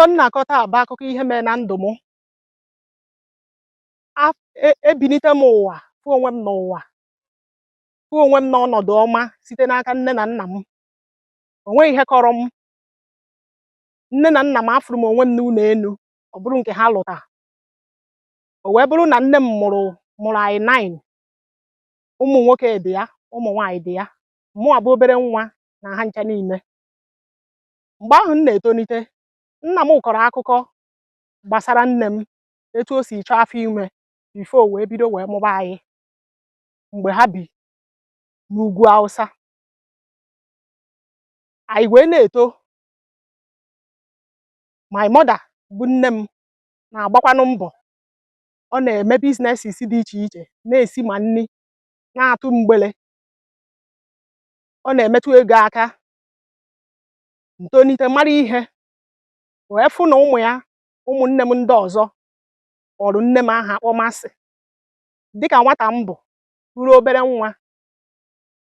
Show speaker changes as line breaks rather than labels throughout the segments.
Akụkọ m na-akọ taa bụ akụkọ ihe mere na ndụ m. Ebilite m ụwa, fụ onwe m n'ụwa, fụ onwe m n'ọnọdụ ọma site n'aka nne na nna m. O nweghị ihe kọrọ m. Nne na nna m, afụrụ m onwe m n'ụlọ enu, ọ bụrụ nke ha lụta. O wee bụrụ na nne m mụrụ anyị nine. Ụmụ nwoke dị ya, ụmụ nwaanyị dị ya. Mụnwa bụ obere nwa na ha ncha niile. Mgbe ahụ m na-etonite, nna m kọrọ akụkọ gbasara nne m, etu o si chọọ afọ ime before o wee bido wee mụba anyị mgbe ha bi n'ugwu Awụsa. Anyị wee na-eto. My mother bụ nne m na-agbakwanụ mbọ. Ọ na-eme businesses dị iche iche, na-esi ma nni, na-atụ mgbele. Ọ na-emetụ ego aka. Ntonite mara ihe, wee fụ na ụmụ ya, ụmụnne m ndị ọzọ kpọrọ nne m aha akpọmasị. Dịka nwata m bụ, bụrụ obere nwa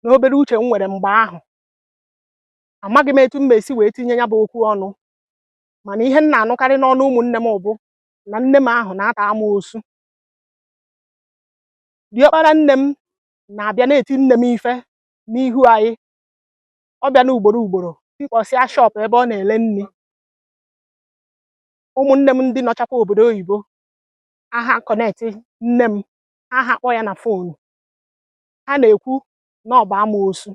na obere uche m nwere mgbe ahụ, amaghị m etu m ma-esi wee tinye ya bụ okwu ọnụ, mana ihe m na-anụkarị n'ọnụ ụmụnne m bụ na nne m ahụ na-ata amoosu. Diọkpara nne m na-abịa na-eti nne m ife n'ihu anyị. Ọ bịa n'ugboro ugboro tikpọsịa shop ebe ọ na-ele nni. Ụmụnne m ndị nọchakwa obodo oyibo aha connect nne m, aha akpọ ya na phone. Ha na-ekwu na ọ bụ amoosu.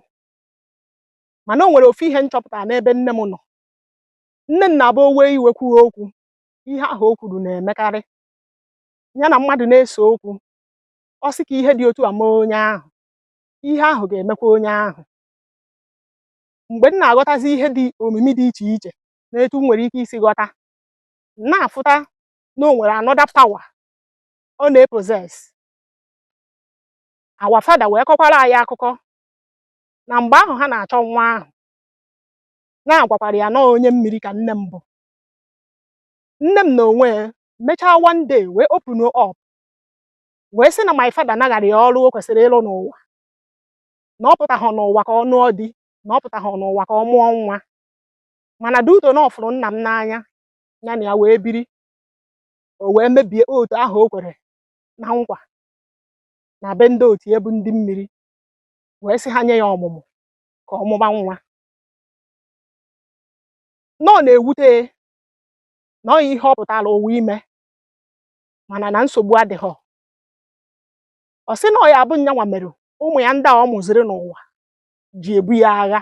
Mana o nwere ofu ihe m chọpụtara n'ebe nne m nọ. Nne m na-abụ o wee iwe kwuo okwu, ihe ahụ o kwuru na-emekarị. Ya na mmadụ na-ese okwu, ọ sị ka ihe dị otu a mee onye ahụ, ihe ahụ ga-emekwa onye ahụ. Mgbe m na-aghọtazi ihe dị omimi dị iche iche n'etu m nwere ike isi ghọta, m na-afụta na o nwere another power ọ na-epossess. Our father wee kọkwara anyị akụkọ na mgbe ahụ ha na-achọ nwa ahụ, na-agwakwara ya nọọ onye mmiri ka nne m bụ. Nne m na onwe ya mechaa one day wee open up wee sị na my father naghara ya ọrụ o kwesịrị ịlụ n'ụwa, na ọ pụtaghọ n'ụwa ka ọ nụọ di, na ọ pụtaghọ n'ụwa ka ọ mụọ nwa, mana due to na ọ fụrụ nna m n'anya, ya na ya wee biri, o wee mebie otu ahụ o kwere na nkwa na be ndị otu ya bụ ndị mmiri, wee sị ha nye ya ọmụmụ ka ọ mụba nwa. Na ọ na-ewute ya na ọ ihe ọ pụtara ụwa ime, mana na nsogbu adịghọ. Ọ sị na ọ ya abụ nyanwa mere ụmụ ya ndị a ọ mụziri n'ụwa ji ebu ya agha,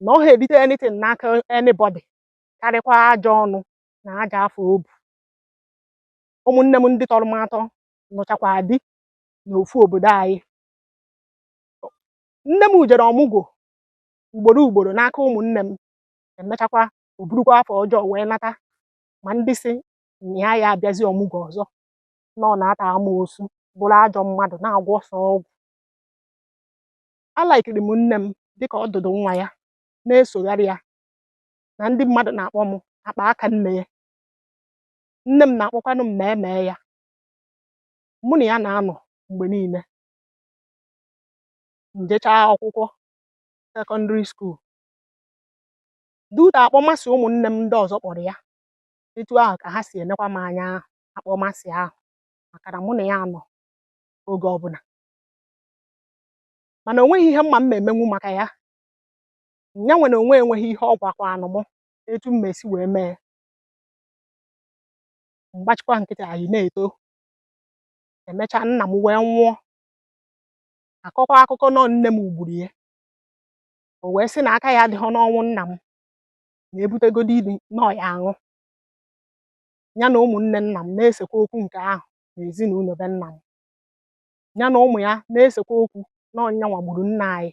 na ọ ha erite anything n'aka anybody karịkwa ajọ ọnụ na ajọ afọ obu. Ụmụnne m ndị tọrọ m atọ nụchakwa di n'ofu obodo anyị. Nne m jere ọmụgwọ ugboro ugboro n'aka ụmụnne m, emechakwa o burukwa afọ ọjọọ wee nata, ma ndị sị na ya ya abịazi ọmụgwọ ọzọ, na ọ na-ata amoosu, bụrụ ajọ mmadụ, na-agwọ sọ ọgwụ. Alaikiri m nne m dịka ọdụdụ nwa ya na-esogharị ya, na ndị mmadụ na-akpọ m akpa aka nne ya. Nne m na-akpọkwanụ m mee mee ya. Mụ na ya na-anọ mgbe niile. M jechaa akwụkwọ secondary school. Due to akpọmasị ụmụnne m ndị ọzọ kpọrọ ya, etu ahụ ka ha si enekwa m anya ahụ akpọmasị ahụ, maka na mụ na ya nọ oge ọbụla. Mana o nweghị ihe mma m ma emenwu maka ya. Nyanwa na onwe enweghị ihe ọ gwakwanụ mụ etu m ma-esi wee mee. M gbachikwa nkịtị, anyị na-eto. Emechaa nna m wee nwụọ. Akọkwa akụkọ nọọ nne m gburu ya. O wee sị na aka ya adịghọ n'ọnwụ nna m, na ebutegodi ili na ọ ya aṅụ. Ya na ụmụnne nna m na-esekwa okwu nke ahụ n'ezinụlọ be nna m. Ya na ụmụ ya na-esekwa okwu na ọ nyanwa gburu nna anyị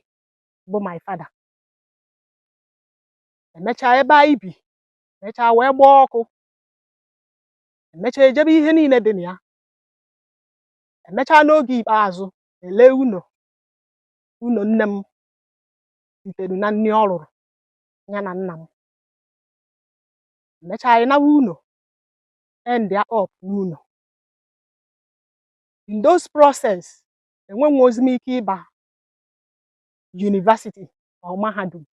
bụ my father. Emechaa ebe anyị bi mechaa wee gbaa ọkụ. Emechaa ejebe ihe niile dị na ya. Emechaa n'oge ikpeazụ elee ụnọ, ụnọ nne m sitere na nni ọ rụrụ ya na nna m. Emechaa anyị nawa ụnọ, end ya up n'ụnọ. In those process, enwenwozi m ike ịba university or mahadum.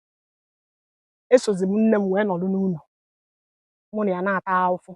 Esozi m nne m wee nọrọ n'ụlọ. Mụ na ya na-ata ahụhụ.